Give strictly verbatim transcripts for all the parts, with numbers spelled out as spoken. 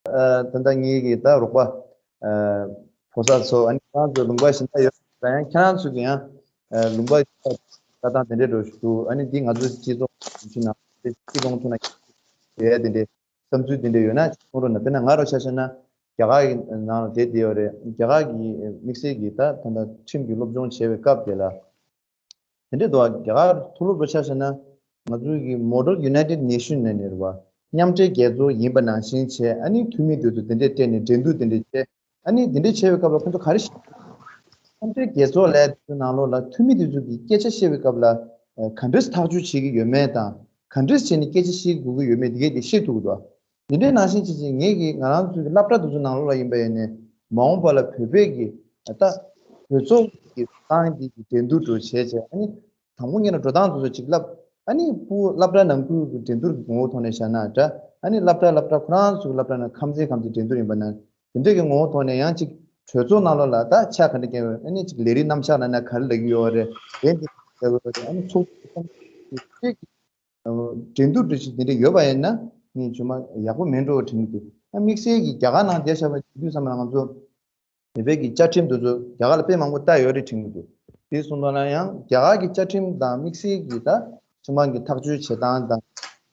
ཨ་ད་ལྟ་ངེད་ཀྱི་ད་རོགས་པ་ཨ་ཕོ་གསར་ཚོ། ཨ་ནི་ཁྱེད་རང་ཚོ་ལུང་པ་གཞན་དག་ཡོད་ཙང་ཡང་ཁྱེད་རང་ཚོ་གི་ཡང་ཨ་ལུང་པ་ལྟ་སྟངས་དེ་འདྲས་འགྲོ་བཞིན་འདུག་ཨ་ནི་འདི་ང་ཚོ་སྤྱི་ཚོགས་ཀྱི་ནང་དེ་སྤྱི་ལོང་ཐུག་ན་ཡོད་དེ་འདྲས་བསམ་ཚུལ་དེ་འདྲས་ཡོད་ན་གསུང་རོགས་གནང་། དཔེར་ན་ང་རང་ཆ་བཞག་ན་རྒྱ་གར་གྱི་ནང་ལ་བསྡད་བསྡད་ཡོད་རེད། རྒྱ་གར་གྱི་དམིགས་བསལ་གྱི་ད་ད་ལྟ་ཁྲིམས་ཀྱི་སློབ་སྦྱོང་བྱེད་པའི་སྐབས་དེ་ལ། དེ་འདྲའི་འདུག་བ། རྒྱ་གར་མཐོ་སློབ་ལ་ཆ་བཞག་ན་ང་ཚོའི་གི་Model United Nation ནས་རེད་བ། མཉམ་འབྲེལ་རྒྱལ་ཚོགས་ཡིན་པ་ནང་བཞིན་བྱས། ཨ་ནི་འཐུས་མི་དེ་ཚོ་དེ་འདྲས་སྤྲད་ནས་འགྲན་བསྡུར་དེ་འདྲས་བྱས། ཨ་ནི་དེ་འདྲས་བྱས་པའི་སྐབས་ལ་ཁོང་ཚོ་ག་རེ་ཤེས། མཉམ་འབྲེལ་རྒྱལ་ཚོགས་ལས་དེ་ཚོའི་ནང་ལོགས་ལ་འཐུས་མི་དེ་ཚོ་གི་སྐད་ཆ་བཤད་པའི་སྐབས་ལ་ག་འདྲས་ཐག་གཅོད་བྱེད་ཀྱི་ཡོད་མེད་དང་། ག་འདྲས་བྱས་ནས་སྐད་ཆ་བཤད་དགོས་ཀྱི་ཡོད་མེད་དེ་གས་དེ་ཤེས་ཐུབ་ཀྱི་འདུག་འདི་འདྲའི་ནང་བཞིན་བྱེད་ཅིང་། ངེད་ཀྱིས་ང་རང་ཚོའི་སློབ་གྲྭ་དེ་ཚོའི་ནང་ལོགས་ལ་ཡིན་པ་ཡིན་ནའི་མ་འོངས་པ་ལ་བོད་པའི་གི་ད་བོད་ཚོགས་ཀྱི་ཏང་འདི་གི་འགྲན་བསྡུར་འགྲོ་བྱས་བྱས། ཨ་ནི་དང་པོ་ཉིད་ལ་འགྲོ་སྟངས་དེ་ཚོ་ཅིག་བསླབ། ཨ་ནི་ཕྲུ་གུ་སློབ་གྲྭ་ནང་ཁུལ་གྱི་འགྲན་བསྡུར་གྱི་ངོ་བོ་ཐོག་ནས་བཞག་ན་འདྲ། ཨ་ནི་སློབ་གྲྭ་སློབ་གྲྭ་ཁོ་རང་ཚོའི་སློབ་གྲྭ་ནང་ཁམས་ཚན་ཁམས་ཚན་འགྲན་བསྡུར་ཡིན་པ་ན། དེ་འདྲའི་གི་ངོ་བོ་ཐོག་ནས་ཡང་ཅིག་གྲོས་ཚོགས་ནང་ལོགས་ལ་ད་ཆ་ག་འདྲ་བརྒྱབ་ཡོད། ཨ་ནི་ཅིག་ལས་རིགས་རྣམ་གཞག་ལ་ན་ག་རེ་ལབ་ཀྱི་ཡོད་རེད། དེ་འདི་ལབ་ཡོད་རེད། ཨ་ནི་ཚོགས་འདྲེན་འགྲན་བསྡུར་འདྲ་ཞིག་དེ་འདྲ་ཡོད་པ་ཡིན་ན་ངས་ཇི་མ་ཡག་པོ་མིན་འགྲོ་དྲན་གྱི་འདུག་ཨ་དམིགས་བསལ་གྱི་རྒྱ་གར་ནང་བསྡད་བཞག་པ་ཅིག་དུས་ཙམ་པ་ལ་ང་ཚོ་བོད་པའི་གི་བཅའ་ཁྲིམས་དེ་ཚོ་རྒྱ་གར་ལ་དཔེ་མང་པོ་བལྟ་ཡོད་རེད་དྲན་གྱི་འདུག་དེ་སོང་ཙང་ན་ཡང་རྒྱ་གར་གྱི་བཅའ་ཁྲིམས་དང་དམིགས་བསལ་གྱི་ད་ཕྱི་ནང་གི་ཐག་གཅོད་བྱེད་སྟངས་དང་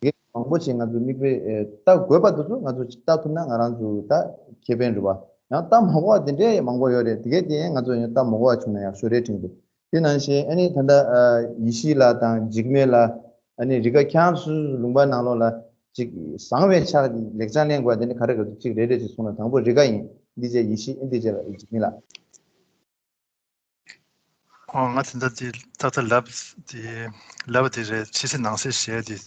དེ་མང་པོ་ཞིག་ང་ཚོ་མིག་དཔེ་ལྟ་དགོས་པ་དེ་ཚོ་ང་ཚོ་ཅིག་ལྟ་ཐུབ་ན་ང་རང་ཚོ་ད་ཁེ་ཕན་རེད་བ། ཡང་ལྟ་མ་དགོས་པ་དེ་འདྲའི་མང་པོ་ཡོད་རེད། དེ་གས་དེ་ཡང་ང་ཚོ་ཡང་ལྟ་མ་དགོས་པ་བྱུང་ན་ཡག་ཤོས་རེད་དྲན་གྱི་འདུག་དེ་ནང་བཞིན་ཨ་ནི་ད་ལྟ་ཨ་ཡེ་ཤེས་ལགས་དང་འཇིགས་མེད་ལགས། ཨ་ནི་རི་ཀ་ཁྱེད་རང་ཚོའི་ལུང་པ་ནང་ལོགས་ལ་ཅིག་བཟང་བའི་ཆ་ལེགས་ཆ་ལེན་དགོས་པ་དེ་ནི་ག་རེ་ག་ཚོད་ཅིག་རེ་རེ་ཅིག་གསུངས་ན། དང་པོ་རི་ཀ་ཡིན། འདི་རྗེས་ཡེ་ཤེས། ཨ་འདི་རྗེས་ལ་འཇིགས་མེད་ལགས། ཨོ་ང་དེ་འདྲ་དེ་ཏག་ཏག་ལབ་དེ་ལབ་དེ་རེད། ཕྱི་གསལ་ནང་གསལ་བྱས་དེ་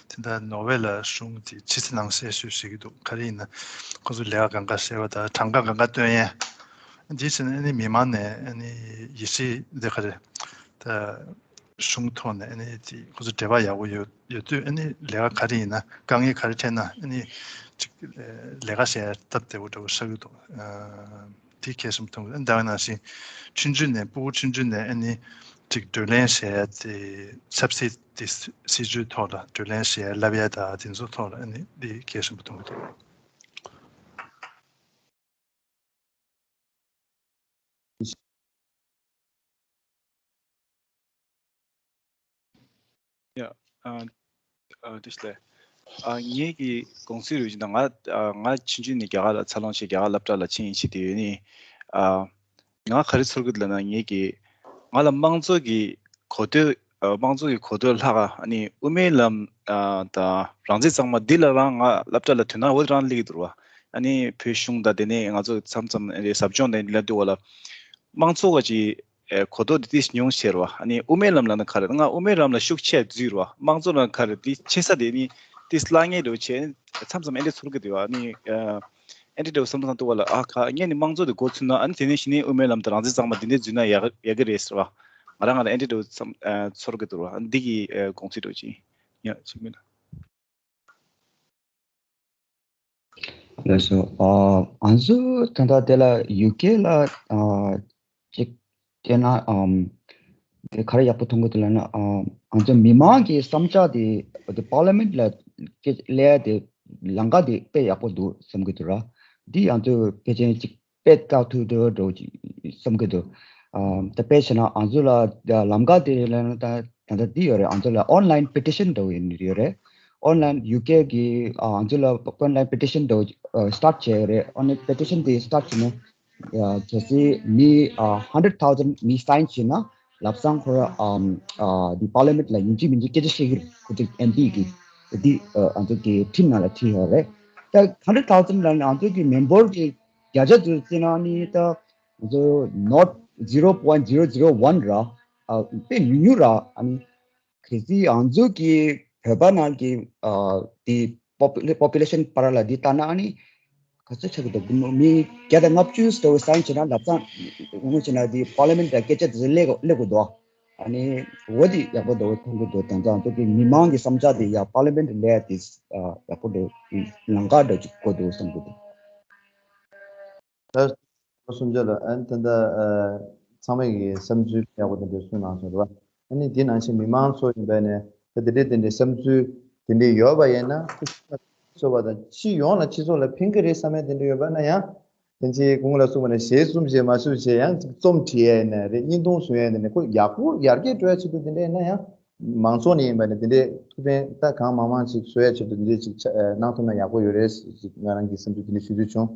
དེ་འདྲ་ནོར་ཝེ་ལ་གཞུང་དེ་ཕྱི་གསལ་ནང་གསལ་ཞུ་ཞུ་གི་འདུག་ག་རེ་ཡིན་ན་ཁོ་ཚོ་ལས་ཀ་གང་ག་བྱས་པ་དང་གྲངས་ཀ་གང་ག་སྟོན་ཡས། འདི་བྱས་ན་ཨ་ནི་མི་མང་ནས་ཨ་ནི་ཡེ་ཤེས་འདི་ག་རེ་ད་གཞུང་ཐོག་ནས་ཨ་ནི་དེ་ཁོ་ཚོ་འབྲེལ་བ་ཡག་པོ་ཡོད་ཡོད་དུས། ཨ་ནི་ལས་ཀ་ག་རེ་ཡིན་ན་དཀའ་ངལ་ག་རེ་འཕྲད་ན་ཨ་ནི་ཅིག་ལས་ཀ་བྱས་སྟབས་བདེ་པོ་འདྲ་པོ་ཆགས་ཀྱི་འདུག་དེ་གལ་ཆེན་པོ་མཐོང་གི་འདུག་ད་ག་ནང་བཞིན་ཆུང་ཆུང་ནས་ཕྲུ་གུ་ཆུང་ཆུང་ནས་ཨ་ནི་ཅིག་བགྲོ་གླེང་བྱས་ཏེ་ཆབ་སྲིད་དེ་སྲིད་ཇུས་ཐོག་ལ་བགྲོ་གླེང་བྱས་ལབ་ཡ་ད་དེ་ཚོ་ཐོག་ལ་ཨ་ནི་དེ་གལ་ཆེན་པོ་མཐོང་གི་འདུག་ཡ། ཨ། ཨ། བཀྲ་ཤིས་བདེ་ལེགས། ཨ། ངེད་ཀྱི་དགོངས་ཚུལ་རེད་ཅེ་ན། ང་། ཨ། ང་ཆུང་ཆུང་ནས་རྒྱ་གར་ལ་འཚར་ལོངས་བྱས། རྒྱ་གར་སློབ་གྲྭ་ལ་ཕྱིན་ཡིན་ཕྱིན་དེ་ཡོད་ནི། ཨ། ང་ག་རེ་ཚོར་གི་འདུག་ལབ་ན། ངེད་ཀྱི། ང་ལ་དམངས་གཙོ་གི་གོ་ཐོས། ཨ། དམངས་གཙོ་གི་གོ་ཐོས་ལྷག་ཨ་ནི་དབུ་མའི་ལམ། ཨ། དང་རང་བཙན་གཙང་མ་འདི་ལ་རང་ང་སློབ་གྲྭ་ལ་དོ་སྣང་འོ་རང་སླེབས་ཀྱི་འདུག་བ། ཨ་ནི་བོད་གཞུང་དང་དེ་ནས་ང་ཚོ་མཚམས་མཚམས་ཨ་ནི་ཟབ་སྦྱོང་དང་འདི་ལ་འདུག་བ་ལ། དམངས་གཙོ་ག་ཅིག་ཨེ། གོ་རྟོགས་འདི་ཏིས་ཉུང་ཆེ་རེད་བ། ཨ་ནི་དབུ་མའི་ལམ་ལབ་ན་ག་རེ། ང་དབུ་མའི་ལམ་ལ་ཤུགས་ཆེ་འཛུལ་རེད་བ། དམངས་གཙོ་ལབ་ན་ག་རེ། འདི་ཆེ་ས་དེ་ནི་ཏིས་ལྷག་ངེས་འདྲ་བོ་བྱས། མཚམས་མཚམས་ཨེ་འདྲ་ཚོར་གི་འདུག་བ། ཨ་ནི་ཨ་ཨེ་འདྲ་འདྲ་བོ་བསམ་བློ་བཏང་འདུག་བ་ལ། ཨ་ཁ་ངས་ནི་དམངས་གཙོ་དེ་འགོ་ཚུགས་ན། ཨ་ནི་དེ་ནས་གཞི་ནས་དབུ་མའི་ལམ་དང་རང་བཙན་གཙང་མ་འདི་འདྲ་འཛུལ་ན་ཡག་ཡག་གི་རེད་ཟེར་བ། ང་རང་ང་རང་ཨེ་འདྲ་འདྲ་བོ་བསམ། ཨ་ཚོར་གི་འདུག་བ། ཨ་ནི་འདི་གི་ཨ་དགོངས་ཚུལ་འདྲ་བོ་ཅིག་ཡིན། ཡ་ཅིག་མིན་ན། ལགས་སོ། ཨ། ང་ཚོ་ད་ལྟ་དེ་ལ་ཡུ་ཀེ་ལ། ཨ། ཅིག་བལྟས་ན། ཨམ། དེ་ག་རེ་ཡག་པོ་མཐོང་གི་འདུག་ལབ་ན། ཨ། ང་ཚོ་མི་མང་གི་བསམ་འཆར་དེ་དེ་པར་ལི་མེན་ཊི་ལ་སླེབས་དེ་ལམ་ཁ་དེ་དཔེ་ཡག་པོ་འདུག་བསམ་གི་འདུག་ར། འདི་ང་ཚོ་ཕལ་ཆེར་ཅིག་དཔེ་ལྟ་ཐུབ་འགྲོ་འགྲོ་ཅིག་བསམ་གི་འདུག་ཨ། ད་དཔེ་བྱས་ན་ང་ཚོ་ལ་ལམ་ཁ་དེ་ལ་ད་ད་ལྟ་འདི་ཡོད་རེད། ང་ཚོ་ལ་ཨོན་ལའིན་པེ་ཊི་ཤན་འདྲ་བོ་ཡོད་རེད། ཨོན་ལའིན་ཡུ་ཀེ་གི། ཨ། ང་ཚོ་ལ་ཨོན་ལའིན་པེ་ཊི་ཤན་འདྲ་བོ་སི་ཊར་བྱས་ཡོད་རེད། ཨོན་ལའིན་པེ་ཊི་ཤན་དེ་སི་ཊར་བྱས་ནས། ཨ། གལ་སྲིད་མི། ཨ། ཧན་ཌེ་རེ་ཌི་ཐའུ་ཟེན་མི་སའིན་བྱས་ན་ལམ་སང་ཁོ་ར། ཨམ། ཨ། འདི་པར་ལི་མེན་ཊི་ལ་ཡིན་གཅིག་མིན་གཅིག་སྐད་ཆ་བཤད་ཀྱི་རེད། ཁོ་ཚོ་ཨེམ་པི་གི་འདི། ཨ། ང་ཚོ་གི་ཁྲིམས་ནང་ལ་བྲིས་ཡོད་རེད། ད་ཧན་ཌེ་རེ་ཌི་ཐའུ་ཟེན་ལ་ནི་ང་ཚོ་གི་མེམ་བར་གི་བརྒྱ་ཆ་དུ་བརྩིས་ན་ནི་ད་ང་ཚོ་ནོཊ་ཛི་རོ་པོའིན་ཊི་ཛི་རོ་ཛི་རོ་ཝན་ར། ཨ། དཔེ་ཉུང་ཉུང་ར། ཨ་ནི་གལ་སྲིད་ང་ཚོ་གི་བོད་པ་ནང་གི། ཨ། དེ་པོ་པུ་ལེ་པོ་པུ་ལེ་ཤན་བར་ལ་འདི་ལྟ་ན་ཨ་ནི་ག་ཚོད་ཆགས་ཀྱི་འདུག་མི་བརྒྱ་དང་ལྔ་བཅུ་ཙམ་སའིན་བྱས་ན་ལབ་ཙང་ངོ་བྱས་ན་འདི་པར་ལི་མེན་ཊི་ལ་སྐད་ཆ་དེ་ཚོ་སླེབས་སླེབས་དགོས་འདུག་ཨ་ནི་འོ་དེ་ཡག་པོ་འདུག་མཐོང་གི་འདུག་དེང་སང་ང་ཚོ་གི་མི་མང་གི་བསམ་འཆར་དེ་ཡ་པར་ལི་མེན་ཊི་ལ་དེ། ཨ། ཡག་པོ་འདུག་ལམ་ཁ་འདྲ་ཅིག་དགོས་འདུག་བསམ་གི་འདུག་ད་གསུམ་ཆ་ལ་ཨ་ནི་ད་ལྟ་ཨ་ཚང་མས་ཀྱི་བསམ་ཚུལ་ཡག་པོ་དེ་འདྲ་གསུངས་གནང་སོང་རེད་བ། ཨ་ནི་དེ་ནང་བཞིན་མི་མང་ཚོ་ཡིན་པ་ནས་ད་དེ་འདྲའི་དེ་འདྲའི་བསམ་ཚུལ་དེ་འདྲའི་ཡོད་པ་ཡིན་ན། བཟོ་བ་དང་སྤྱི་ཡོངས་ལ་སྤྱི་ཚོགས་ལ་ཕན་གྱི་རེད་བསམ་ཡ་དེ་འདྲ་ཡོད་པ་ན་ཡང་། དེ་ཚེ་གོང་ལ་གསུངས་པ་ནས་ཞལ་གསུམ་བྱས་མ་ཞུ་བྱས་ཡང་རྩོམ་བྲིས་ཡ་ཡིན་ན་རེད། བརྙན་ཐུང་བཟོ་ཡ་ཡིན་ན་རེད། ཁོ་ཡག་པོ་ཡར་རྒྱས་འགྲོ་ཡ་ཆེད་དུ་དེ་འདྲ་ཡིན་ན་ཡང་། མང་ཚོགས་ནས་ཡིན་པ་ནས་དེ་འདྲའི་ཐུགས་ཕན་ད་གང་མང་མང་ཅིག་བཟོ་ཡ་ཆེད་དུ་དེ་འདྲའི་ཅིག་ཆ་ཨ་གནང་ཐུབ་ན་ཡག་པོ་ཡོད་རེད་ཅིག་ང་རང་གི་བསམ་ཚུལ་དེ་འདྲ་ཞུ་འདོད་བྱུང་།